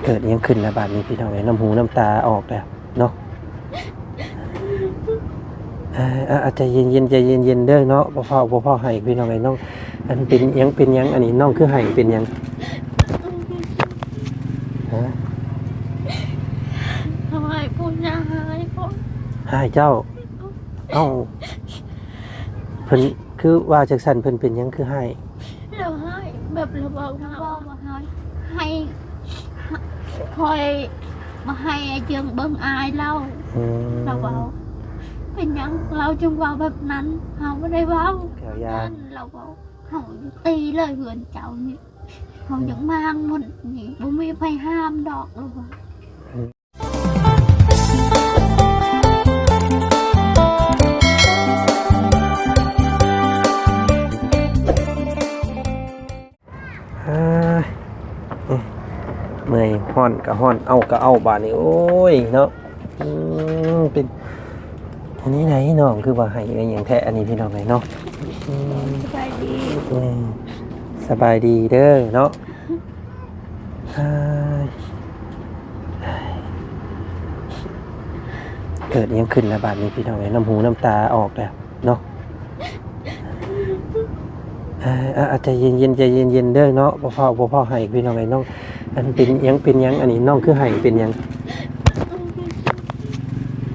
ເກີດຫຍັງຂຶ້ນລະບາດນີ້ພີ່ນ້ອງເອີຍ ນ້ຳຫູນ້ຳຕາອອກແລ້ວເນາະ. ເອີ ເອີ ໃຈເຢັນໆ ໃຈເຢັນໆເດີເນາະ ບໍ່ຟ້າວ ບໍ່ຟ້າວໄຫ້ພີ່ນ້ອງເອີຍ ນ້ອງ ອັນເປັນຫຍັງ ເປັນຫຍັງ ອັນນີ້ນ້ອງຄືໄຫ້ ເປັນຫຍັງ? ຮະ? ເຮົາໃຫ້ຜູ້ຍາຮ້າຍບໍ່? ຮ້າຍເຈົ້າ? ເອົ້າ ເພິ່ນຄືວ່າຈັ່ງຊັ້ນ ເພິ່ນເປັນຫຍັງຄືຮ້າຍ? ລາວຮ້າຍ ແບບລາວເວົ້າ ລາວເວົ້າວ່າໃຫ້ ໃຫ້ ໃຫ້ ຂ້ອຍ ບໍ່ໃຫ້ອ້າຍເຈືອງເບິ່ງອ້າຍລາວ. ອືມ ລາວເວົ້າ ເປັນຫຍັງລາວຈຶ່ງເວົ້າແບບນັ້ນ? ເຮົາບໍ່ໄດ້ເວົ້າ. ແກ້ວຢາ ນັ້ນລາວເວົ້າ ເຮົາຊິຕີເລີຍເຮືອນເຈົ້ານີ້ ເຮົາຢາກມ້າງໝົດນີ້ ບໍ່ມີໃຜຫ້າມດອກ ລາວວ່າ. ເອີຍ ເມື່ອຍ ຮ້ອນກໍຮ້ອນ ເອົ້າກໍເອົ້າ ບາດນີ້ ໂອ້ຍ ເນາະ. ອືມ ເປັນອັນນີ້ໃດນ້ອງ ຄືວ່າໄຫ້ອີ່ຫຍັງແທ້ ອັນນີ້ພີ່ນ້ອງເອີຍເນາະ. ອືມ ສະບາຍດີ ອືມ ສະບາຍດີເດີເນາະ. ເອີຍ ເກີດຫຍັງຂຶ້ນລະບາດນີ້ພີ່ນ້ອງເອີຍ ນ້ຳຫູນ້ຳຕາອອກແລ້ວເນາະ. ເອີ ເອີ ໃຈເຢັນໆ ໃຈເຢັນໆເດີເນາະ ບໍ່ຟ້າວ ບໍ່ຟ້າວໄຫ້ພີ່ນ້ອງເອີຍ ນ້ອງ ອັນເປັນຫຍັງ ເປັນຫຍັງ ອັນນີ້ນ້ອງຄືໄຫ້ ເປັນຫຍັງ?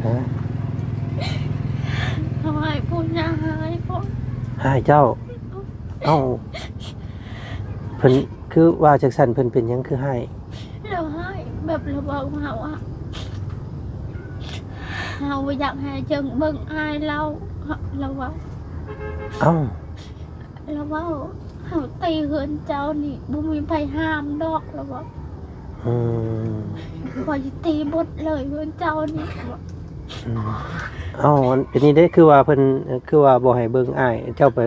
ຮະ? ເຮົາໃຫ້ຜູ້ຍາຮ້າຍບໍ່? ຮ້າຍເຈົ້າ? ເອົ້າ ເພິ່ນ ຄືວ່າຈັ່ງຊັ້ນ ເພິ່ນເປັນຫຍັງຄືຮ້າຍ? ລາວຮ້າຍ ແບບລາວເວົ້າເຮົາອະ ເຮົາບໍ່ຢາກໃຫ້ເຈີງເບິ່ງອ້າຍລາວ ລາວເວົ້າ. ເອົ້າ ລາວເວົ້າ ເຮົາຕີເຮືອນເຈົ້ານີ້ ບໍ່ມີໃຜຫ້າມດອກ ລາວເວົ້າ. ອືມ ຂ້ອຍຊິຕີໝົດເລີຍເຮືອນເຈົ້ານີ້ ລາວເວົ້າ. ອືມ ເອົ້າ ອັນ ອັນນີ້ເດ້ ຄືວ່າເພິ່ນ ຄືວ່າບໍ່ໃຫ້ເບິ່ງອ້າຍ ເຈົ້າໄປ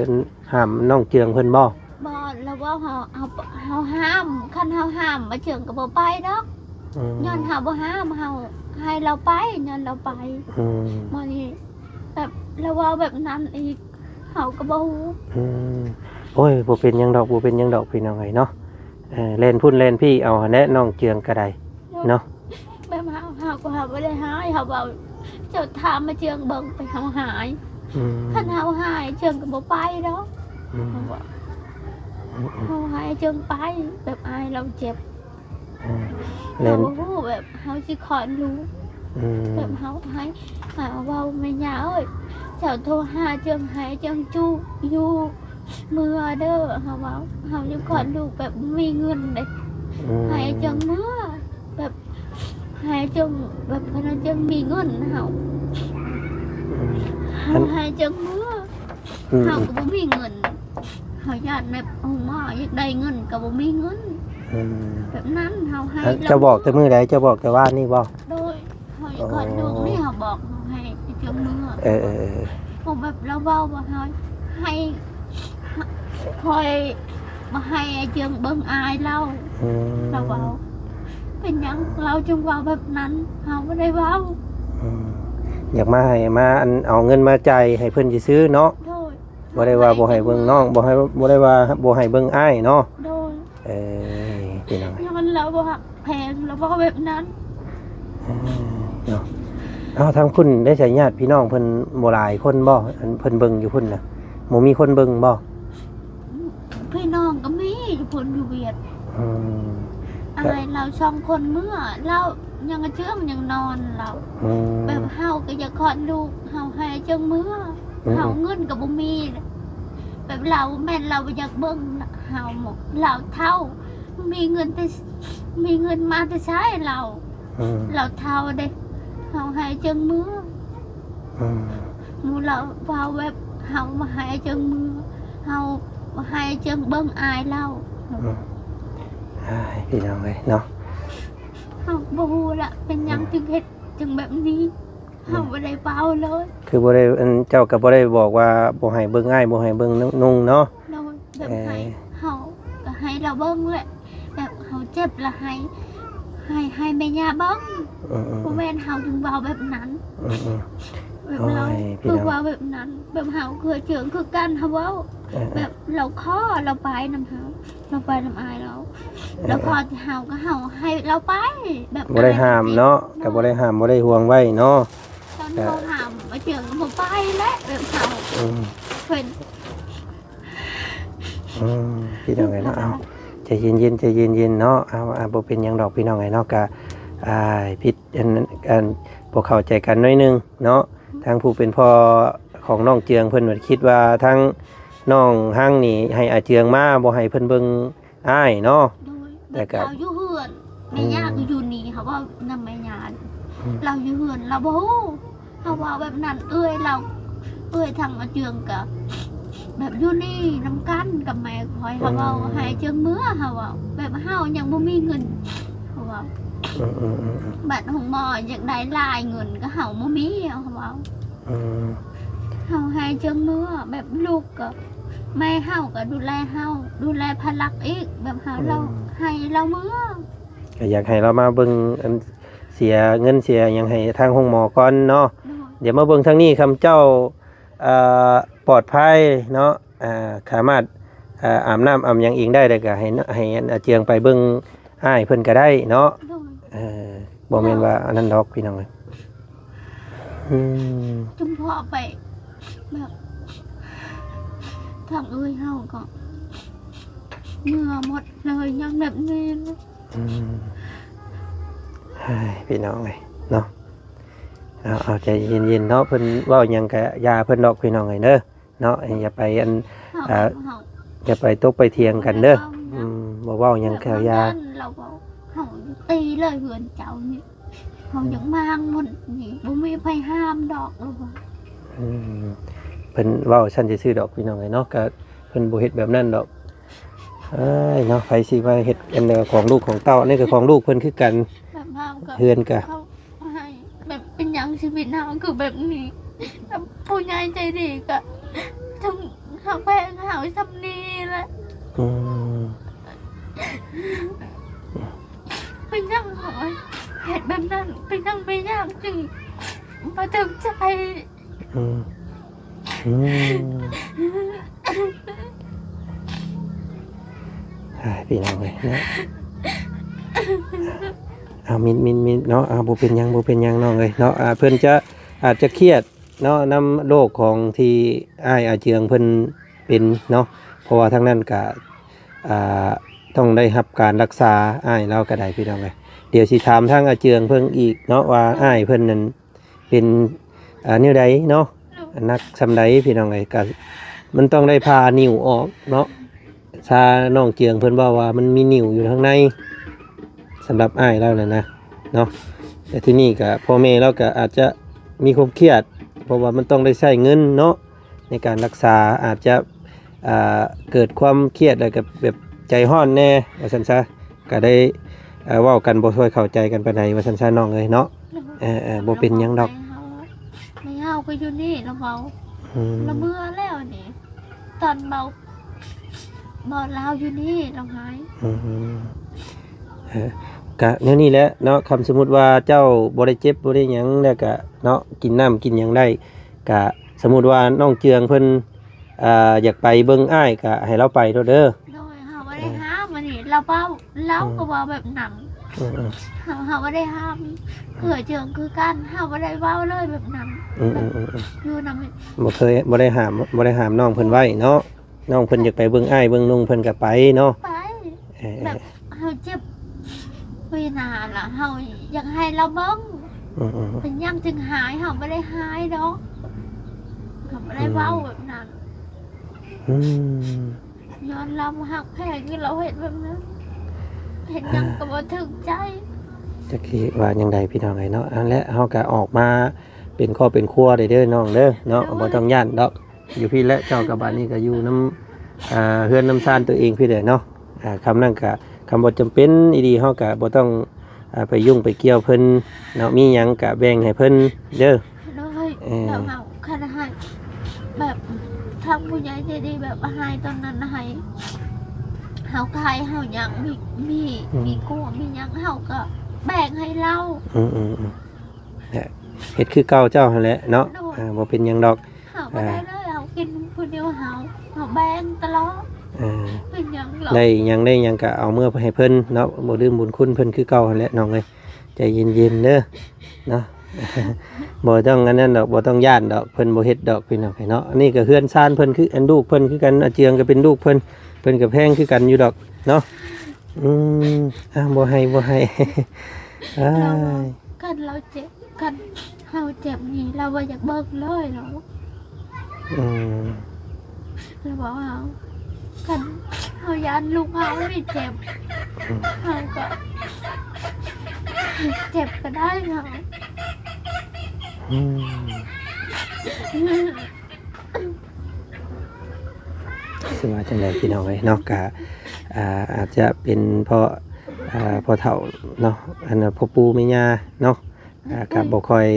ຫ້າມນ້ອງເຈືອງເພິ່ນບໍ່? ບໍ່ ລາວເວົ້າເຮົາ ເຮົາ ເຮົາຫ້າມ ຄັນເຮົາຫ້າມ ອ້າຍເຈືອງກໍບໍ່ໄປດອກ. ອືມ ຍ້ອນເຮົາບໍ່ຫ້າມ ເຮົາໃຫ້ລາວໄປ ຍ້ອນລາວໄປ. ອືມ ບາດນີ້ແບບລາວເວົ້າແບບນັ້ນອີກ ເຮົາກໍບໍ່ຮູ້. ອືມ ໂອ້ຍ ບໍ່ເປັນຫຍັງດອກ ບໍ່ເປັນຫຍັງດອກ ພີ່ນ້ອງເອີຍເນາະ. ເອີ ແລ່ນພຸ້ນແລ່ນພີ້ເອົາຫັ້ນແຫຼະ ນ້ອງເຈືອງກໍໄດ້ເນາະ. ແບບເຮົາ ເຮົາກໍ ເຮົາບໍ່ໄດ້ຮ້າຍ ເຮົາເວົ້າ ເຈົ້າຖາມອ້າຍເຈືອງເບິ່ງໄປ ເຮົາຮ້າຍ. ອືມ ຄັນເຮົາຮ້າຍ ອ້າຍເຈືອງກໍບໍ່ໄປດອກ. ອືມ ເຮົາວ່າ ອືມໆ ເຮົາໃຫ້ອ້າຍເຈືອງໄປ ແບບອ້າຍລາວເຈັບ. ອືມ ແລ້ວ ເຮົາບໍ່ຮູ້ ແບບເຮົາຊິຄອດລູກ. ອືມ ແບບເຮົາໃຫ້ ເຮົາເວົ້າ ແມ່ຍ່າເອີຍ ເຈົ້າໂທຫາອ້າຍເຈືອງ ໃຫ້ອ້າຍເຈືອງຈຸຢູ່ ເມືອເດີ ເຮົາເວົ້າ ເຮົາຍັງຄອດລູກແບບບໍ່ມີເງິນເດ້. ອືມ ໃຫ້ອ້າຍເຈືອງເມືອ ແບບໃຫ້ອ້າຍເຈືອງ ແບບເພິ່ນອ້າຍເຈືອງມີເງິນເຮົາ. ອືມ ເຮົາໃຫ້ອ້າຍເຈືອງເມືອ. ອືມ ເຮົາກໍບໍ່ມີເງິນ ເຮົາຢ້ານແບບໂຮງໝໍ ຢາກໄດ້ເງິນກໍບໍ່ມີເงิນ. ອືມ ແບບນັ້ນ ເຮົາໃຫ້ ອັນ ເຈົ້າບອກແຕ່ມື້ໃດ? ເຈົ້າບອກແຕ່ວານນີ້ບໍ່? ໂດຍ ເຮົາຢາກຄອດລູກນີ້ ອໍ ເຮົາບອກ ເຮົາໃຫ້ອ້າຍເຈືອງເມືອ. ເອີໆໆ ເພາະແບບລາວເວົ້າວ່າເຮົາໃຫ້ ຂ້ອຍບໍ່ໃຫ້ອ້າຍເຈືອງເບິ່ງອ້າຍລາວ. ອືມ ລາວເວົ້າ ເປັນຫຍັງລາວຈຶ່ງເວົ້າແບບນັ້ນ? ເຮົາບໍ່ໄດ້ເວົ້າ. ອືມ ຢາກມາໃຫ້ມາ ອັນ ເອົາເງິນມາຈ່າຍໃຫ້ເພິ່ນຊື່ໆເນາະ. ໂດຍ ບໍ່ໄດ້ວ່າບໍ່ໃຫ້ເບິ່ງນ້ອງ ບໍ່ໃຫ້ ບໍ່ໄດ້ວ່າບໍ່ໃຫ້ເບິ່ງອ້າຍເນາະ. ໂດຍ ເອີຍ ພີ່ນ້ອງ ຍ້ອນລາວບໍ່ຮັກແພງ ລາວເວົ້າແບບນັ້ນ. ເອີ ເນາະ ເອົາ ທາງພຸ້ນໄດ້ໃຊ້ຍາດພີ່ນ້ອງເພິ່ນບໍ່ຫຼາຍຄົນບໍ່? ອັນເພິ່ນເບິ່ງຢູ່ພຸ້ນນະ ບໍ່ມີຄົນເບິ່ງບໍ່? ພີ່ນ້ອງກໍມີຢູ່ພຸ້ນຢູ່ຫວຽດ. ອືມ ອ້າຍລາວສອງຄົນເມືອ ລາວຍັງເຈື່ອງຍັງນອນລາວ. ອືມ ແບບເຮົາກໍຢາກຄອດລູກ ເຮົາໃຫ້ອ້າຍເຈືອງເມືອ. ອືມ ເຮົາເງິນກໍບໍ່ມີ ແບບລາວ ແມ່ນລາວບໍ່ຢາກເບິ່ງເຮົາ ລາວເຖົ້າ ມີເງິນແຕ່ ມີເງິນມາແຕ່ໃສລາວ? ອືມ ລາວເຖົ້າເດ້ ເຮົາໃຫ້ອ້າຍເຈືອງເມືອ. ອືມ ໝູ່ລາວເວົ້າແບບເຮົາບໍ່ໃຫ້ອ້າຍເຈືອງເມືອ ເຮົາບໍ່ໃຫ້ອ້າຍເຈືອງເບິ່ງອ້າຍລາວ. ອືມ ອ້າຍ ພີ່ນ້ອງເອີຍເນາະ ເຮົາບໍ່ຮູ້ລະ ເປັນຫຍັງ ອືມ ຈຶ່ງເຮັດຈັ່ງແບບນີ້. ອືມ ເຮົາບໍ່ໄດ້ເວົ້າເລີຍ ຄືບໍ່ໄດ້ ອັນ ເຈົ້າກໍບໍ່ໄດ້ບອກວ່າບໍ່ໃຫ້ເບິ່ງອ້າຍ ບໍ່ໃຫ້ເບິ່ງນ້ອງນຸ່ງເນາະ. ໂດຍ ແບບ ເອີ ໃຫ້ ເຮົາກໍໃຫ້ລາວເບິ່ງແຫຼະ ແບບເຮົາເຈັບລະໃຫ້ ໃຫ້ ໃຫ້ແມ່ຍ່າເບິ່ງ. ອືມໆໆ ບໍ່ແມ່ນເຮົາເວົ້າແບບນັ້ນ. ອືມໆ ແບບລາວ ໂອ້ຍ ຄືວ່າແບບນັ້ນ ແບບເຮົາຄືເຈີງຄືກັນ ເຮົາເວົ້າ. ແບບລາວຂໍ ລາວໄປນຳເຮົາ ລາວໄປນຳອ້າຍລາວ ແລ້ວພໍເຮົາກໍເຮົາໃຫ້ລາວໄປ ແບບ ບໍ່ໄດ້ຫ້າມເນາະ ກໍບໍ່ໄດ້ຫ້າມ ບໍ່ໄດ້ຫວງໄວ້ເນາະ ຕອນເຮົາຫ້າມ ອາເຈືອງກໍບໍ່ໄປແຫຼະ ແບບເຮົາ ອືມ ເພິ່ນ ອືມ ພີ່ນ້ອງເອີຍເນາະ ເອົາ ໃຈເຢັນໆ ໃຈເຢັນໆ ເນາະ ເອົາ ອ່າ ບໍ່ເປັນຫຍັງດອກ ພີ່ນ້ອງເອີຍເນາະ ກະ ອ່າ ຜິດ ອັນ ອັນ ບໍ່ເຂົ້າໃຈກັນໜ້ອຍໜຶ່ງເນາະ ທາງຜູ້ເປັນພໍ່ຂອງນ້ອງເຈືອງເພິ່ນກໍຄິດວ່າທາງນ້ອງຮັງນີ້ໃຫ້ອາເຈືອງມາ ບໍ່ໃຫ້ເພິ່ນເບິ່ງອ້າຍເນາະ ໂດຍ ແຕ່ກໍ ແບບເຮົາຢູ່ເຮືອນ ແມ່ຍ່າ ອືມ ກໍຢູ່ນີ້ ເຮົາເວົ້ານຳແມ່ຍ່າ ອືມ ລາວຢູ່ເຮືອນ ລາວບໍ່ຮູ້ ເຮົາເວົ້າແບບນັ້ນ ເອື້ອຍລາວ ເອື້ອຍທາງອາເຈືອງກະແບບຢູ່ນີ້ນຳກັນກັບແມ່ຂ້ອຍ ເຮົາເວົ້າ ອືມ ໃຫ້ອາເຈືອງເມືອ ເຮົາເວົ້າ ແບບເຮົາຍັງບໍ່ມີເງິນ ເຮົາເວົ້າ ອືມໆໆໆ ບັດໂຮງໝໍຢາກໄດ້ຫຼາຍເງິນກໍເຮົາບໍ່ມີ ເຮົາເວົ້າ ອືມ ເຮົາໃຫ້ອາເຈືອງເມືອ ແບບລູກກໍ ແມ່ເຮົາກໍດູແລເຮົາ ດູແລພາລັກອີກ ແບບເຮົາ ອືມ ເຮົາໃຫ້ລາວເມືອ ກໍຢາກໃຫ້ລາວມາເບິ່ງ ອັນ ເສຍເງິນເສຍຫຍັງໃຫ້ທາງໂຮງໝໍກ່ອນເນາະ ໂດຍ ດຽວມາເບິ່ງທາງນີ້ ຄຳເຈົ້າ ເອີ ປອດໄພເນາະ ອ່າ ສາມາດ ເອີ ອາບນ້ຳອາບຫຍັງເອງໄດ້ ແລ້ວກໍໃຫ້ ໃຫ້ ອັນ ອາເຈືອງໄປເບິ່ງອ້າຍເພິ່ນກໍໄດ້ເນາະ ໂດຍ ເອີ ບໍ່ແມ່ນວ່າອັນນັ້ນດອກ ພີ່ນ້ອງເອີຍ ອືມ ຈຸມພໍໄປ ແບບ ທາງເອື້ອຍເຮົາກໍເມືອໝົດເລີຍ ຍັງແບບນີ້ ອືມ ເຮີ້ຍ ພີ່ນ້ອງເອີຍເນາະ ເອົາ ເອົາໃຈເຢັນໆ ເນາະ ເພິ່ນເວົ້າຫຍັງກະຢ່າເພິ່ນດອກ ພີ່ນ້ອງເອີຍເດີ ເນາະ ຢ່າໄປ ອັນ ເຮົາ ອ່າ ເຮົາ ຢ່າໄປຕົກໄປຖຽງກັນເດີ ບໍ່ໄດ້ເວົ້າຫຍັງ ອືມ ບໍ່ເວົ້າຫຍັງກໍຢ່າ ແບບວ່າເຮົາ ເຮົາຕີເລີຍເຮືອນເຈົ້ານີ້ ເຮົາ ອືມ ຢາກມ້າງໝົດນີ້ ບໍ່ມີໃຜຫ້າມດອກ ລາວວ່າ ອືມ ເພິ່ນເວົ້າຊັ້ນຊື່ໆ ດອກ ພີ່ນ້ອງເອີຍເນາະ ກໍເພິ່ນບໍ່ເຮັດແບບນັ້ນດອກ ເອີຍເນາະ ໃຜຊິມາເຮັດອັນໃດຂອງລູກຂອງເຕົ້າ ອັນນີ້ກໍຂອງລູກເພິ່ນຄືກັນ ແບບເຮົາກໍ ເຮືອນກໍ ເຮົາໃຫ້ ແບບເປັນຫຍັງຊີວິດເຮົາຄືແບບນີ້ ແບບຜູ້ໃຫຍ່ໃຈດີກໍ ເຖິງຮັກແພງເຮົາຊ່ຳນີ້ແຫຼະ ອືມ ເປັນຫຍັງເຮົາເຮັດແບບນັ້ນ ເປັນຫຍັງແມ່ຍາກຈຶ່ງບໍ່ຖືກໃຈ ອືມ ອືມ ອ້າຍ ພີ່ນ້ອງເອີຍເນາະ ເອົາ ມິດໆໆ ເນາະ ເອົາ ບໍ່ເປັນຫຍັງ ບໍ່ເປັນຫຍັງ ນ້ອງເອີຍເນາະ ອ່າ ເພິ່ນຈະ ອາດຈະຄຽດເນາະ ນຳໂລກຂອງທີ່ອ້າຍອາເຈືອງເພິ່ນເປັນເນາະ ເພາະວ່າທາງນັ້ນກະ ອ່າ ຕ້ອງໄດ້ຮັບການລັກສາ ອ້າຍລາວກໍໄດ້ ພີ່ນ້ອງເອີຍ ດຽວຊິຖາມທາງອາເຈືອງເພິ່ນອີກເນາະ ວ່າ ໂດຍ ອ້າຍເພິ່ນນັ້ນ ເປັນ ອ່າ ແນວໃດເນາະ ໂດຍ ໜັກສ່ຳໃດ ພີ່ນ້ອງເອີຍ ກະມັນຕ້ອງໄດ້ຜ່ານິ້ວອອກເນາະ ຊານ້ອງເຈືອງເພິ່ນເວົ້າວ່າມັນມີນິ້ວຢູ່ທາງໃນ ສຳລັບອ້າຍລາວນັ້ນນະເນາະ ແຕ່ທີນີ້ກະພໍ່ແມ່ລາວກະອາດຈະມີຄວາມຄຽດ ເພາະວ່າມັນຕ້ອງໄດ້ໃຊ້ເງິນເນາະ ໃນການລັກສາ ອາດຈະ ອ່າ ເກີດຄວາມຄຽດ ແລ້ວກໍແບບໃຈຮ້ອນແດ່ວ່າຊັ້ນຊະ ກໍໄດ້ ເອີ ເວົ້າກັນບໍ່ຄ່ອຍເຂົ້າໃຈກັນປານໃດວ່າຊັ້ນຊະ ນ້ອງເອີຍເນາະ ໂດຍ ເອີໆ ບໍ່ເປັນຫຍັງດອກ ແມ່ເຮົາກໍຢູ່ນີ້ລະເວົ້າ ອືມ ລະເມືອແລ້ວນີ້ ຕອນເວົ້າ ເວົ້າລາວຢູ່ນີ້ລະຫາຍ ອືມ ເອີ ກະແນວນີ້ແຫຼະເນາະ ຄັນສົມມຸດວ່າເຈົ້າບໍ່ໄດ້ເຈັບບໍ່ໄດ້ຫຍັງ ແລ້ວກະເນາະ ກິນນ້ຳກິນຫຍັງໄດ້ ກະສົມມຸດວ່ານ້ອງເຈືອງເພິ່ນ ອ່າ ຢາກໄປເບິ່ງອ້າຍກະໃຫ້ລາວໄປໂລດເດີ ໂດຍ ເຮົາບໍ່ໄດ້ຫ້າມ ອັນນີ້ລາວເວົ້າ ລາວກໍເວົ້າແບບນັ້ນ ອືມໆ ເຮົາ ເຮົາບໍ່ໄດ້ຫ້າມ ເອື້ອຍເຈືອງຄືກັນ ເຮົາບໍ່ໄດ້ເວົ້າເລີຍແບບນັ້ນ ອືມໆໆ ຢູ່ນຳ ບໍ່ເຄີຍ ບໍ່ໄດ້ຫ້າມ ບໍ່ໄດ້ຫ້າມນ້ອງເພິ່ນໄວ້ເນາະ ນ້ອງເພິ່ນຢາກໄປເບິ່ງອ້າຍເບິ່ງນຸ່ງເພິ່ນກໍໄປເນາະ ໄປ ເອີ ແບບເຮົາເຈັບເວລາລະ ເຮົາຢາກໃຫ້ລາວເບິ່ງ ອືມໆ ເປັນຫຍັງຈຶ່ງຫາຍ ເຮົາບໍ່ໄດ້ຫາຍດອກ ເຮົາບໍ່ໄດ້ເວົ້າແບບນັ້ນ ອືມ ຍ້ອນລາວຮັກແພງທີ່ລາວເຮັດແບບນັ້ນ ເຮັດຫຍັງກໍບໍ່ຖືກໃຈ ຈັກຊິວ່າຈັ່ງໃດ ພີ່ນ້ອງເອີຍເນາະ ອັນແຫຼະ ເຮົາກໍອອກມາເປັນຄອບເປັນຄົວໄດ້ເດີ ນ້ອງເດີເນາະ ໂດຍ ບໍ່ຕ້ອງຢ້ານດອກ ຢູ່ພີ້ແຫຼະ ເຈົ້າກັບບາດນີ້ກໍຢູ່ນຳ ອ່າ ເຮືອນນຳຊານຕົວເອງພີ້ແຫຼະເນາະ ອ່າ ຄຳນັ້ນກະ ຄຳບໍ່ຈຳເປັນອີ່ຫຼີ ເຮົາກະບໍ່ຕ້ອງ ອ່າ ໄປຫຍຸ້ງໄປກ່ຽວເພິ່ນເນາະ ມີຫຍັງກະແບ່ງໃຫ້ເພິ່ນເດີ ໂດຍ ເອີ ແລ້ວເຮົາຄັນໃຫ້ແບບ ທາງຜູ້ໃຫຍ່ໃຈດີແບບໃຫ້ຕອນນັ້ນໃຫ້ ເຮົາຂາຍເຮົາຫຍັງ ມີ ມີ ອືມ ມີກົວມີຫຍັງ ເຮົາກໍແບ່ງໃຫ້ລາວ ອືມໆໆ ເຮັດຄືເກົ່າເຈົ້າຫັ້ນແຫຼະເນາະ ໂດຍ ອ່າ ບໍ່ເປັນຫຍັງດອກ ເຮົາບໍ່ໄດ້ເລີຍ ເຮົາ ກິນຜູ້ດຽວເຮົາ ເຮົາແບ່ງຕະຫຼອດ ອ່າ ເປັນຫຍັງລະ ໄດ້ຫຍັງ ໄດ້ຫຍັງກະເອົາເມືອໄປໃຫ້ເພິ່ນເນາະ ບໍ່ລືມບຸນຄຸນເພິ່ນຄືເກົ່າຫັ້ນແຫຼະນ້ອງເອີຍ ໃຈເຢັນໆເດີເນາະ ບໍ່ຕ້ອງອັນນັ້ນດອກ ບໍ່ຕ້ອງຢ້ານດອກ ເພິ່ນບໍ່ເຮັດດອກພີ່ນ້ອງເອີຍເນາະ ອັນນີ້ກະເຮືອນຊານເພິ່ນຄື ອັນລູກເພິ່ນຄືກັນ ອາເຈືອງກະເປັນລູກເພິ່ນ ເພິ່ນກະແພງຄືກັນຢູ່ດອກເນາະ ອືມ ອ່າ ບໍ່ໃຫ້ ບໍ່ໃຫ້ ອ້າຍ ລາວວ່າ ຄັນລາວເຈັບ ຄັນເຮົາເຈັບນີ້ລາວບໍ່ຢາກເບິ່ງເລີຍລາວ ອືມ ລາວວ່າ ຄັນເຮົາຢ້ານລູກເຮົານີ້ເຈັບ ອືມ ເຮົາກະເຈັບກະໄດ້ເຮົາ ອືມ ຊິວ່າຈັ່ງໃດພີ່ນ້ອງເອີຍເນາະ ກະ ອ່າ ອາດຈະເປັນເພາະ ອ່າ ພໍ່ເຖົ້າເນາະ ອັນ ພໍ່ປູ່ແມ່ຍ່າເນາະ ອ່າ ກະບໍ່ຄ່ອຍ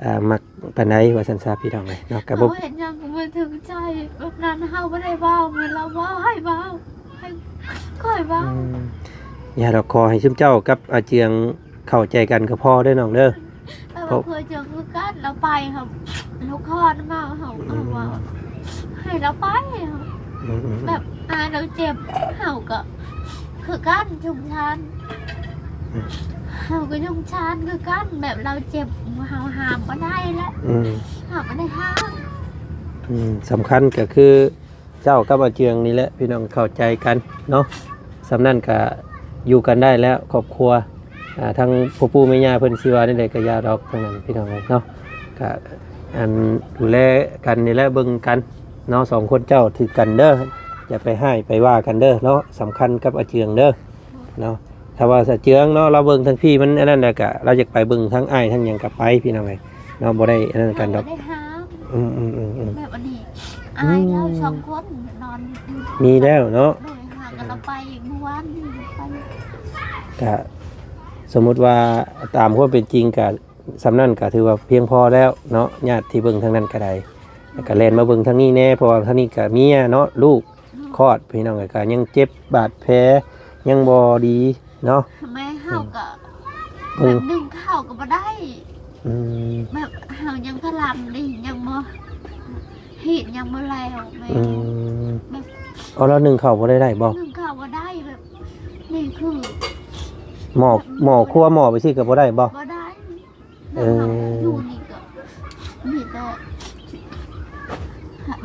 ອ່າ ມັກປານໃດວ່າຊັ້ນຊະພີ່ນ້ອງເອີຍເນາະ ກະບໍ່ ເຮົາເຮັດຫຍັງກະບໍ່ຖືກໃຈ ແບບນັ້ນເຮົາບໍ່ໄດ້ເວົ້າ ແມ່ນລາວເວົ້າໃຫ້ເວົ້າ ໃຫ້ຂ້ອຍເວົ້າ ອືມ ຢ່າດອກ ຂໍໃຫ້ຊຸມເຈົ້າກັບອາເຈືອງເຂົ້າໃຈກັນກະພໍເດີນ້ອງເດີ ແບບວ່າເພື່ອຈະຄືກັນ ລາວໄປເຮົາ ລູກຄອນມາເຮົາ ອືມ ເຮົາວ່າໃຫ້ລາວໄປ ອືມໆໆ ແບບອາຍລາວເຈັບ ເຮົາກະຄືກັນສົງສານ ອືມ ເຮົາກະສົງສານຄືກັນ ແບບລາວເຈັບ ເຮົາຫ້າມບໍ່ໄດ້ແຫຼະ ອືມ ເຮົາບໍ່ໄດ້ຫ້າມ ອືມ ສຳຄັນກະຄື ເຈົ້າກັບອາເຈືອງນີ້ແຫຼະພີ່ນ້ອງ ເຂົ້າໃຈກັນເນາະ ສ່ຳນັ້ນກະຢູ່ກັນໄດ້ແລ້ວຄອບຄົວ ອ່າ ທັງພໍ່ປູ່ແມ່ຍ່າເພິ່ນຊິວ່າແນວໃດກະຢ່າດອກ ທັງນັ້ນພີ່ນ້ອງເອີຍເນາະ ກະ ອັນ ດູແລກັນນີ້ແຫຼະ ເບິ່ງກັນເນາະ ສອງຄົນເຈົ້າຖືກກັນເດີ ຢ່າໄປຮ້າຍໄປວ່າກັນເດີເນາະ ສຳຄັນກັບອາເຈືອງເດີເນາະ ຖ້າວ່າອາເຈືອງເນາະ ລາວເບິ່ງທາງພີ້ມັນອັນນັ້ນແລ້ວກະ ລາວຢາກໄປເບິ່ງທາງອ້າຍທາງຫຍັງກະໄປພີ່ນ້ອງເອີຍ ເນາະ ບໍ່ໄດ້ອັນນັ້ນກັນດອກ ເຮົາບໍ່ໄດ້ຫ້າມ ອືມໆໆໆ ແບບອັນນີ້ ອືມ ອ້າຍລາວສອງຄົນນອນຢູ່ ມີແລ້ວເນາະ ໂດຍ ຫາກັນເອົາໄປມື້ວານນີ້ໄປ ກະສົມມຸດວ່າຕາມຄວາມເປັນຈິງກະສ່ຳນັ້ນກະຖືວ່າພຽງພໍແລ້ວເນາະ ຍາດທີ່ເບິ່ງທາງນັ້ນກະໄດ້ ແລ້ວກະແລ່ນມາເບິ່ງທາງນີ້ແດ່ ເພາະວ່າທາງນີ້ກະເມຍເນາະ ລູກ ອືມ ຄອດ ພີ່ນ້ອງເອີຍ ກະຍັງເຈັບບາດແຜ ຍັງບໍ່ດີ ເນາະ ແມ່ເຮົາກະ ອືມ ແບບໜຶ້ງເຂົ້າກະບໍ່ໄດ້ ອືມ ແບບເຮົາຍັງພະລຳເດ້ ຍັງບໍ່ ຮີດຍັງບໍ່ແລ້ວແມ່ ອືມ ແບບ ເອົາ ແລ້ວໜຶ້ງເຂົ້າບໍ່ໄດ້ ໄດ້ບໍ່? ໜຶ້ງເຂົ້າບໍ່ໄດ້ ແບບນີ້ຄື ໝໍ້ ແບບ ໝໍ້ຄົວ ໝໍ້ໄປຊີ້ກະບໍ່ໄດ້ບໍ່? ບໍ່ໄດ້ ເອີ ແລ້ວເຮົາຢູ່ນີ້ກະມີແຕ່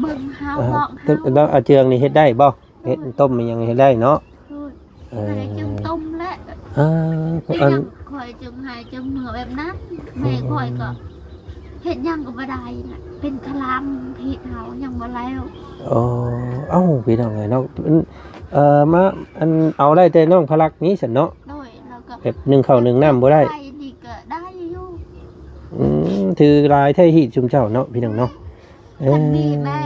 ເບິ່ງເຮົາ ເອີ ບອກເຮົາ ແລ້ວອາເຈືອງນີ້ເຮັດໄດ້ບໍ່? ເຮັດຕົ້ມອີ່ຫຍັງເຮັດໄດ້ເນາະ ໂດຍ ເອີ ໃຫ້ຈຶ່ງຕົ້ມແຫຼະ ເອີ ອັນ ຂ້ອຍຈຶ່ງໃຫ້ຈຶ່ງເມືອແບບນັ້ນ ແມ່ຂ້ອຍກະ ອືມ ເຮັດຫຍັງກະບໍ່ໄດ້ນະ ເປັນຄະລຳ ເຮັດເຮົາຍັງບໍ່ແລ້ວ ອໍ ເອົ້າ ພີ່ນ້ອງເອີຍເນາະ ເອີ ມາ ອັນ ເອົາໄດ້ແຕ່ນ້ອງພະລັກນີ້ຊັ້ນເນາະ ໂດຍ ແລ້ວກະ ແບບໜຶ້ງເຂົ້າໜຶ້ງນ້ຳບໍ່ໄດ້ ໄປນີ້ກະໄດ້ຢູ່ ອືມ ຖືຫຼາຍແທ້ຮີດຊຸມເຈົ້າເນາະ ພີ່ນ້ອງເນາະ ເອີ ຄັນມີແບ້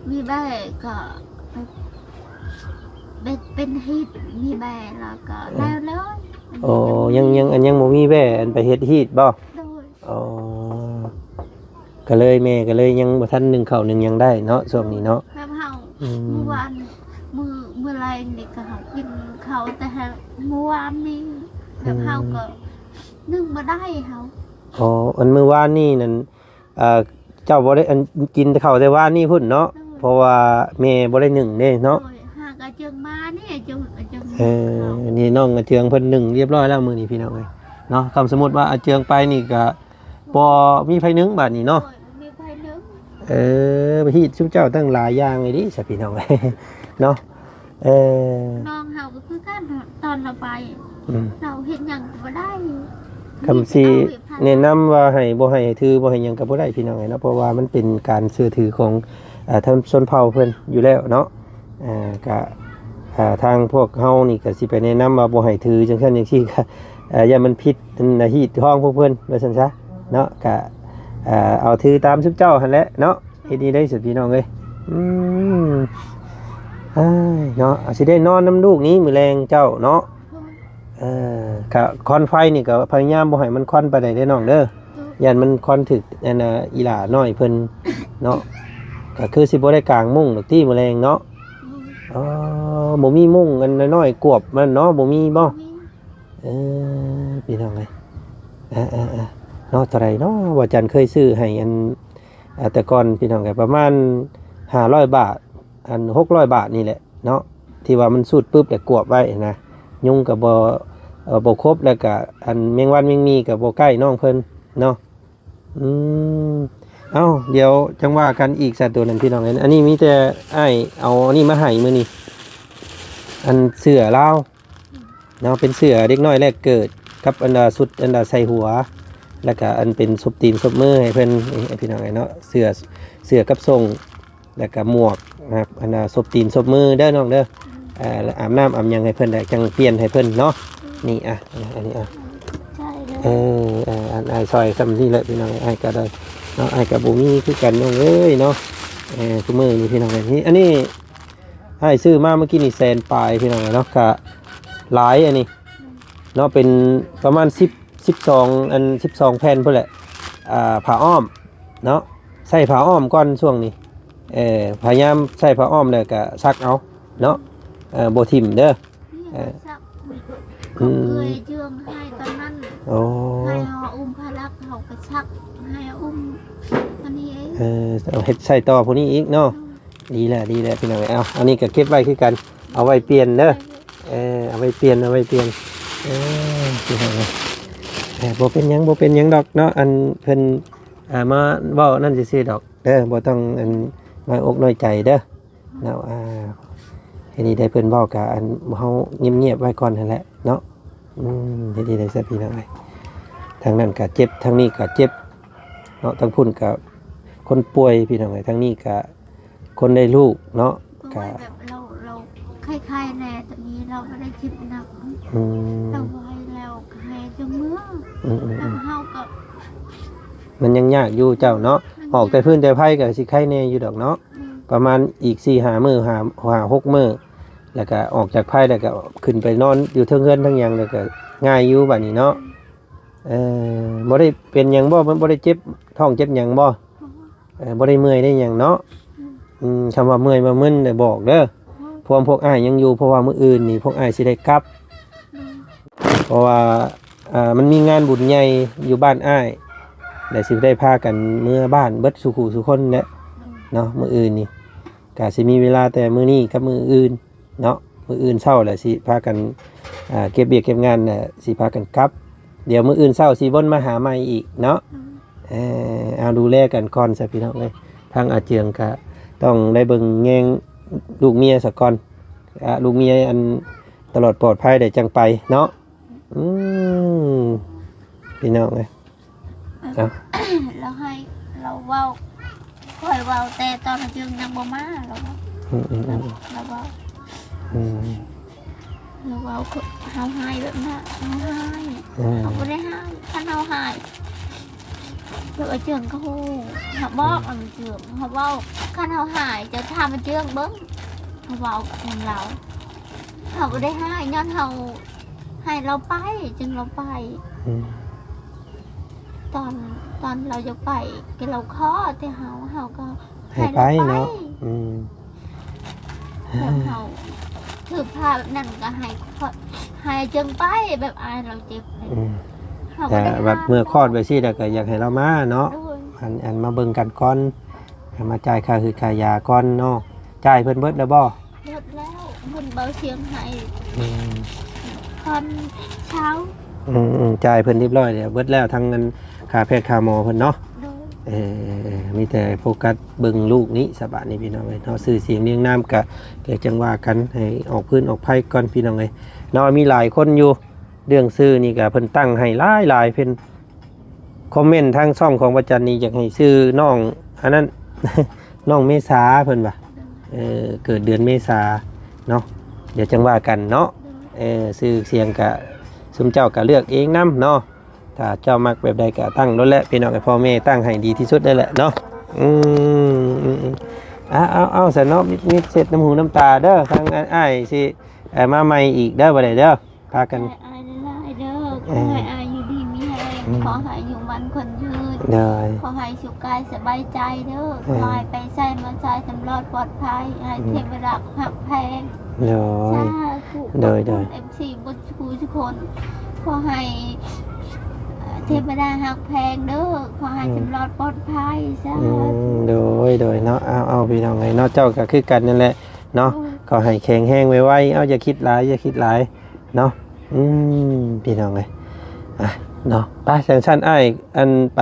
ມີແບ້ກະເປັນ ເປັນຮີດ ມີແບ້ແລ້ວກະ ເອີ ແລ້ວເລີຍ ອໍ ຍັງ ຍັງ ອັນ ຍັງບໍ່ມີແບ້ ອັນໄປເຮັດຮີດບໍ່? ໂດຍ ອໍ ກະເລີຍ ແມ່ກະເລີຍຍັງບໍ່ທັນໜຶ້ງເຂົ້າໜຶ້ງຫຍັງໄດ້ເນາະ ຊ່ວງນີ້ເນາະ ແບບເຮົາ ອືມ ມື້ວານ ມື້ ມື້ແລງນີ້ກະເຮົາກິນເຂົ້າແຕ່ມື້ວານນີ້ ແບບເຮົາ ອືມ ກະໜຶ້ງບໍ່ໄດ້ເຮົາ ອໍ ອັນມື້ວານນີ້ນັ້ນ ອ່າ ເຈົ້າບໍ່ໄດ້ ອັນ ກິນແຕ່ເຂົ້າແຕ່ວານນີ້ພຸ້ນເນາະ ໂດຍ ເພາະວ່າແມ່ບໍ່ໄດ້ໜຶ້ງເດ້ເນາະ ໂດຍ ຫາກະຈຶ່ງມານີ້ ຈຶ່ງ ຈຶ່ງ ເອີ ນີ້ນ້ອງອາເຈືອງເພິ່ນໜຶ້ງຮຽບຮ້ອຍແລ້ວມື້ນີ້ພີ່ນ້ອງເອີຍເນາະ ຄັນສົມມຸດວ່າອາເຈືອງໄປນີ້ກະບໍ່ມີໃຜໜຶ້ງບາດນີ້ເນາະ ໂດຍ ບໍ່ມີໃຜໜຶ້ງ ເອີ ຮີດຊຸມເຈົ້າຕັ້ງຫຼາຍຢ່າງອີ່ຫຼີຊະພີ່ນ້ອງເອີຍເນາະ ເອີ ນ້ອງເຮົາກະຄືກັນ ຕອນລາວໄປ ອືມ ລາວເຮັດຫຍັງກະບໍ່ໄດ້ ຄຳຊິແນະນຳວ່າໃຫ້ ບໍ່ໃຫ້ຖື ບໍ່ໃຫ້ຫຍັງກະບໍ່ໄດ້ພີ່ນ້ອງເອີຍເນາະ ເພາະວ່າມັນເປັນການເຊື່ອຖືຂອງ ອ່າ ທາງຊົນເຜົ່າເພິ່ນຢູ່ແລ້ວເນາະ ອ່າ ກະ ອ່າ ທາງພວກເຮົານີ້ກະຊິໄປແນະນຳວ່າບໍ່ໃຫ້ຖືຈັ່ງຊັ້ນຈັ່ງຊີ້ ກະ ອ່າ ຢ້ານມັນຜິດອັນຮີດຮອງພວກເພິ່ນວ່າຊັ້ນຊະເນາະ ກະ ອ່າ ເອົາຖືຕາມຊຸມເຈົ້າຫັ້ນແຫຼະເນາະ ເຮັດນີ້ໄດ້ຊັ້ນພີ່ນ້ອງເອີຍ ອືມ ເອີຍ ເນາະ ຊິໄດ້ນອນນຳລູກນີ້ມື້ແລງເຈົ້າເນາະ ເອີ ກະຄວັນໄຟນີ້ກະພະຍາຍາມບໍ່ໃຫ້ມັນຄວັນປານໃດເດີນ້ອງເດີ ຢ້ານມັນຄວັນຖືກອັນນ່າ ອີ່ຫຼ້ານ້ອຍເພິ່ນເນາະ ກະຄືຊິບໍ່ໄດ້ກາງມຸ້ງດອກຕິມື້ແລງເນາະ ອໍ ບໍ່ມີມຸ້ງອັນນ້ອຍໆກວບມັນເນາະ ບໍ່ມີບໍ່? ເອີ ພີ່ນ້ອງເອີຍ ເອີໆໆ ເນາະ ເທົ່າໃດເນາະ ວ່າຈັນເຄີຍຊື້ໃຫ້ອັນ ອ່າ ແຕ່ກ່ອນພີ່ນ້ອງກໍປະມານຫ້າຮ້ອຍບາດ ອັນຫົກຮ້ອຍບາດນີ້ແຫຼະເນາະ ທີ່ວ່າມັນສູດປຶບແລ້ວກວບໄວ້ນະ ຍຸງກໍບໍ່ ເອີ ບໍ່ຄົບ ແລ້ວກໍອັນແມງວັນແມງໝີ່ກໍບໍ່ໃກ້ນ້ອງເພິ່ນເນາະ. ອືມ ເອົ້າ ດຽວຈັ່ງວ່າກັນອີກຊະ ໂຕນັ້ນພີ່ນ້ອງເອີຍ. ອັນນີ້ມີແຕ່ອ້າຍເອົາອັນນີ້ມາໃຫ້ມື້ນີ້ ອັນເສື້ອລາວເນາະ ເປັນເສື້ອເດັກນ້ອຍແລກເກີດ ກັບອັນດາຊຸດອັນດາໃສ່ຫົວ ແລ້ວກະອັນເປັນສົບຕີນສົບມືໃຫ້ເພິ່ນ ນີ້ພີ່ນ້ອງເອີຍເນາະ ເສື້ອ ເສື້ອກັບສົ້ງ ແລ້ວກະໝວກນະ ອັນນ່າ ສົບຕີນສົບມືເດີນ້ອງເດີ ອາ ອາບນ້ຳອາບຫຍັງໃຫ້ເພິ່ນ ແລ້ວຈັ່ງປ່ຽນໃຫ້ເພິ່ນເນາະ. ນີ້ ອາ ອັນນີ້ ອາ ໃຊ່ເດີ ເອີ ເອີ ອັນອ້າຍຊ່ອຍຊ່ຳນີ້ແຫຼະພີ່ນ້ອງ ອ້າຍກໍໄດ້ເນາະ ອ້າຍກໍບໍ່ມີຄືກັນນ້ອງເອີຍເນາະ. ເອີ ທຸກມື້ນີ້ພີ່ນ້ອງເອີຍ ນີ້ ອັນນີ້ອ້າຍຊື້ມາເມື່ອກີ້ນີ້ແສນປາຍພີ່ນ້ອງເອີຍເນາະ ກະຫຼາຍອັນນີ້ເນາະ ເປັນປະມານສິບ ສິບສອງ ອັນ ສິບສອງແຜ່ນພຸ້ນແຫຼະ ອ່າ ຜ້າອ້ອມເນາະ ໃສ່ຜ້າອ້ອມກ່ອນຊ່ວງນີ້ ເອີ ພະຍາຍາມໃສ່ຜ້າອ້ອມແລ້ວກະຊັກເອົາເນາະ ເອີ ບໍ່ຖິ້ມເດີ ເອີ ອືມ ເອື້ອຍເຈື່ອງໃຫ້ຕອນນັ້ນ ໂອ້ ໃຫ້ເຮົາອຸ້ມພາລັກ ເຮົາກໍຊັກໃຫ້ອຸ້ມອັນນີ້ເອງ ເອີ ເຮັດໃຊ້ຕໍ່ຜູ້ນີ້ອີກເນາະ. ອືມ ດີແລ້ວ ດີແລ້ວພີ່ນ້ອງເອີຍ ເອົາ ອັນນີ້ກໍເກັບໄວ້ຄືກັນ ເອົາໄວ້ປ່ຽນເດີ ເອີ ເອົາໄວ້ປ່ຽນ ເອົາໄວ້ປ່ຽນ ເອີ ພີ່ນ້ອງເອີຍ ເອີ ບໍ່ເປັນຫຍັງ ບໍ່ເປັນຫຍັງດອກເນາະ ອັນເພິ່ນ ອ່າ ມາເວົ້ານັ້ນຊື່ໆດອກເດີ ບໍ່ຕ້ອງອັນນ້ອຍອົກນ້ອຍໃຈເດີເນາະ. ອ່າ ເຮັດໃດເພິ່ນເວົ້າກະອັນເຮົາງຽບໆໄວ້ກ່ອນຫັ້ນແຫຼະເນາະ. ອືມ ເຮັດໃດໃດຊະພີ່ນ້ອງເອີຍ ທາງນັ້ນກະເຈັບ ທາງນີ້ກະເຈັບເນາະ ທາງພຸ້ນກະຄົນປ່ວຍພີ່ນ້ອງເອີຍ ທາງນີ້ກະ ຄົນໄດ້ລູກເນາະ ເພາະວ່າ ກະ ແບບເຮົາ ເຮົາໄຂ້ໆແດ່ ຕອນນີ້ເຮົາບໍ່ໄດ້ເຈັບໜັກ ອືມ ເຮົາໄຫວແລ້ວກໍໃຫ້ເຈົ້າເມືອ ອືມໆໆ ແລ້ວເຮົາກໍ ມັນຍັງຍາກຢູ່ເຈົ້າເນາະ ມັນຍາກ ອອກແຕ່ພື້ນແຕ່ໄພກໍຊິໄຄແດ່ຢູ່ດອກເນາະ ອືມ ປະມານອີກສີ່ຫ້າມື້ ຫ້າ ຫ້າຫົກມື້ ແລ້ວກໍອອກຈາກໄພ ແລ້ວກໍຂຶ້ນໄປນອນຢູ່ເທິງເຮືອນເທິງຫຍັງ ແລ້ວກໍງ່າຍຢູ່ບາດນີ້ເນາະ ອືມ ເອີ ບໍ່ໄດ້ເປັນຫຍັງບໍ່ ບໍ່ໄດ້ເຈັບທ້ອງເຈັບຫຍັງບໍ່? ເອີ ບໍ່ໄດ້ເມື່ອຍໄດ້ຫຍັງເນາະ ອືມ ອືມ ຄຳວ່າເມື່ອຍວ່າມຶນນີ້ບອກເດີ ອືມ ພວກ ພວກອ້າຍຍັງຢູ່ ເພາະວ່າມື້ອື່ນນີ້ພວກອ້າຍຊິໄດ້ກັບ ອືມ ເພາະວ່າ ອ່າ ມັນມີງານບຸນໃຫຍ່ຢູ່ບ້ານອ້າຍ ແລ້ວຊິໄດ້ພາກັນເມືອບ້ານເບິດສູ່ຄູ່ສູ່ຄົນແຫຼະ ອືມ ເນາະ ມື້ອື່ນນີ້ ກະຊິມີເວລາແຕ່ມື້ນີ້ກັບມື້ອື່ນ ເນາະ ມື້ອື່ນເຊົ້າແຫຼະຊິພາກັນ ອ່າ ເກັບວຽກເກັບງານແຫຼະຊິພາກັນກັບ ດຽວມື້ອື່ນເຊົ້າຊິວົນມາຫາໃໝ່ອີກເນາະ ອືມ ເອີ ເອົາ ດູແລກັນກ່ອນຊະພີ່ນ້ອງເອີຍ ທາງອາເຈືອງກະຕ້ອງໄດ້ເບິ່ງແຍງລູກເມຍສາກ່ອນ ອ່າ ລູກເມຍອັນຕະຫຼອດປອດໄພໄດ້ຈັ່ງໄປເນາະ ອືມ ພີ່ນ້ອງເອີຍ ເອົາ ລາວໃຫ້ ລາວເວົ້າ ຂ້ອຍເວົ້າແຕ່ຕອນອາເຈືອງຍັງບໍ່ມາ ລາວເວົ້າ ອືມໆໆ ລາວເວົ້າ ອືມ ລາວເວົ້າ ເຮົາຮ້າຍແບບນັ້ນ ເຮົາຮ້າຍ ອືມ ເຮົາບໍ່ໄດ້ຮ້າຍ ຄັນເຮົາຮ້າຍ ແລ້ວອາເຈືອງກໍຮູ້ ເຮົາບອກ ອືມ ອາເຈືອງ ເຮົາເວົ້າ ຄັນເຮົາຮ້າຍ ເຈົ້າຖາມອາເຈືອງເບິ່ງ ເຮົາເວົ້ານຳລາວ ເຮົາບໍ່ໄດ້ຮ້າຍ ຍ້ອນເຮົາ ໃຫ້ລາວໄປ ຈຶ່ງລາວໄປ ອືມ ຕອນ ຕອນລາວຢາກໄປ ກໍລາວຂໍແຕ່ເຮົາ ເຮົາກໍໃຫ້ໄປເນາະ ອືມ ແບບເຮົາຖືພາແບບນັ້ນກໍໃຫ້ ໃຫ້ຈຶ່ງໄປ ແບບອາຍລາວເຈັບ ອືມ ເຮົາກໍໄດ້ ແຕ່ແບບເມື່ອຄອດແບບຊີ້ແລ້ວກໍຢາກໃຫ້ລາວມາເນາະ ໂດຍ ອັນ ອັນມາເບິ່ງກັນກ່ອນ ໃຫ້ມາຈ່າຍຄ່າຮືດຄ່າຢາກ່ອນເນາະ ຈ່າຍເພິ່ນເບິດແລ້ວບໍ່? ເບິດແລ້ວ ເງິນເບົາສຽງໃຫ້ ອືມ ພັນຊາວ ອືມໆ ຈ່າຍເພິ່ນຮຽບຮ້ອຍແລ້ວ ເບິດແລ້ວ ທັງເງິນຄ່າແພດຄ່າໝໍເພິ່ນເນາະ ໂດຍ ເອີ ມີແຕ່ໂຟກັສເບິ່ງລູກນີ້ສະບາດນີ້ພີ່ນ້ອງເອີຍເນາະ ຊື່ສຽງລຽງນາມກະ ກະຈັ່ງວ່າກັນ ໃຫ້ອອກພື້ນອອກໄພກ່ອນພີ່ນ້ອງເອີຍເນາະ ມີຫຼາຍຄົນຢູ່ ເລື່ອງຊື່ນີ້ກະເພິ່ນຕັ້ງໃຫ້ຫຼາຍໆ ເພິ່ນ ຄອມເມັນທາງຊ່ອງຂອງພະຈັນນີ້ ຢາກໃຫ້ຊື່ນ້ອງອັນນັ້ນ ນ້ອງເມສາເພິ່ນວ່າ ເອີ ເກີດເດືອນເມສາເນາະ ດຽວຈັ່ງວ່າກັນເນາະ ເອີ ຊື່ສຽງກະ ຊຸມເຈົ້າກະເລືອກເອງນຳເນາະ ຖ້າເຈົ້າມັກແບບໃດກະຕັ້ງໂລດແຫຼະ ພີ່ນ້ອງ ໃຫ້ພໍ່ແມ່ຕັ້ງໃຫ້ດີທີ່ສຸດນັ້ນແຫຼະເນາະ ອືມ ເອົາໆໆ ຊະເນາະ ມິດໆ ເຊັດນ້ຳຫູນ້ຳຕາເດີ ທາງອ້າຍຊິ ເອີ ມາໃໝ່ອີກເດີ ບໍ່ໄດ້ເດີ ພາກັນ ຂອບໃຈອ້າຍຫຼາຍໆເດີ ເອີ ຂໍໃຫ້ອ້າຍຢູ່ດີມີແຮງ ອືມ ຂໍໃຫ້ອາຍຸໝັ້ນຂວັນຍືນ ໂດຍ ຂໍໃຫ້ສຸກກາຍສະບາຍໃຈເດີ ເອີ ຂໍໃຫ້ໄປໃສມາໃສຕະຫຼອດປອດໄພ ໃຫ້ ອືມ ເທວະດາຮັກແພງ ໂດຍ ສາທຸ ໂດຍໆ ຂອບຄຸນເອັຟຊີເບິດ ສູ່ທຸກຄົນ ຂໍໃຫ້ ເອີ ເທວະດາຮັກແພງເດີ ຂໍໃຫ້ ອືມ ສຳລອດປອດໄພ ສາ ອືມ ທຸ ໂດຍ ໂດຍເນາະ ເອົາ ເອົາ ພີ່ນ້ອງເອີຍເນາະ ເຈົ້າກໍຄືກັນນັ້ນແຫຼະເນາະ ໂດຍ ຂໍໃຫ້ແຂງແຮງໄວໆ ເອົາ ຢ່າຄິດຫຼາຍ ຢ່າຄິດຫຼາຍເນາະ ອືມ ພີ່ນ້ອງເອີຍ ອ່ະ ເນາະ ໄປ ຈັ່ງຊັ້ນອ້າຍ ອັນ ໄປ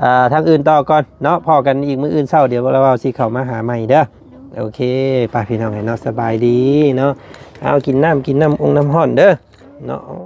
ອ່າ ທາງອື່ນຕໍ່ກ່ອນເນາະ ພໍ້ກັນອີກມື້ອື່ນເຊົ້າ ດຽວລາວຊິເຂົ້າມາຫາໃໝ່ເດີ ໂດຍ ໂອເຄ ໄປ ພີ່ນ້ອງເອີຍເນາະ ສະບາຍດີເນາະ ເອົາ ກິນນ້ຳ ກິນນ້ຳອົງນ້ຳຮ້ອນເດີເນາະ.